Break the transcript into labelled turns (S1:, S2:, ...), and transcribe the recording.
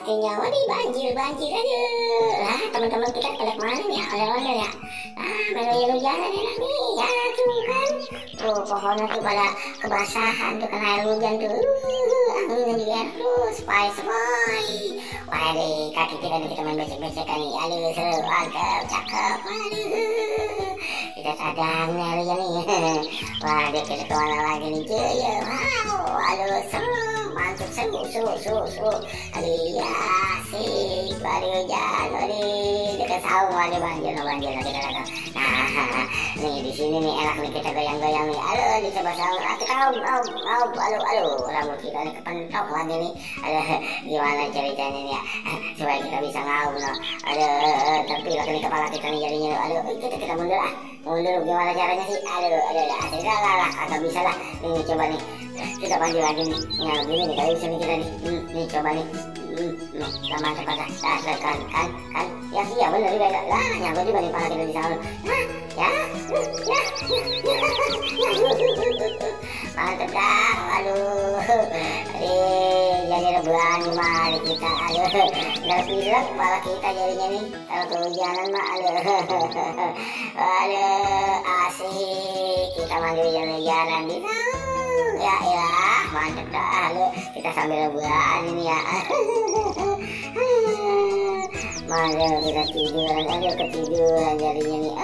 S1: waktunya. Waduh, banjir aduh. Lah teman-teman kita pada kemana nih ya, ondel-ondel ya. Main hujan-hujanan ya nih ya tuh kan. Tuh pohonnya tuh pada kebasahan tuh karena air hujan tuh. Anginnya juga tuh sepoi. Waduh, kaki kita nih kita main becek-becekan nih. Aduh seru, mantap, cakep. Waduh, kita sadang nih hujan nih. Waduh, kita kemana lagi nih cuy. Wow, aduh seru, mantap, seru. Aduh ya asik, waduh hujan, waduh dekat saung, waduh banjir kita datang. Nah, nih di sini nih enak nih kita goyang-goyang nih. Aduh di sebelah saung, kita aduh, rambut kita nih kepentok lagi nih. Aduh, gimana ceritanya nih ya? Supaya kita bisa ngaum no. Aduh, terpilak nih kepala kita nih jadinya. Aduh, kita mundur mundur gimana caranya sih? Aduh, asik lah, atau bisa lah. Nih coba nih, kita panggil lagi nih. Nah, gini nih kali bisa nih kita nih. Nih coba nih. Nih, sama cepat kan. Ya bener juga lah, nyangkut juga nih pala kita di sana. Ya. Mantep dah, aduh. Jadi rebuhan mari kita, aduh. Nggak pilek kepala kita jadinya nih. Kalau kehujanan mah, aduh, asik. Kita mandi hujan-hujanan di sana. Ya, mantep dah, aduh. Kita sambil rebuhan ini ya. Malah kita tiduran, ketiduran jadinya nih.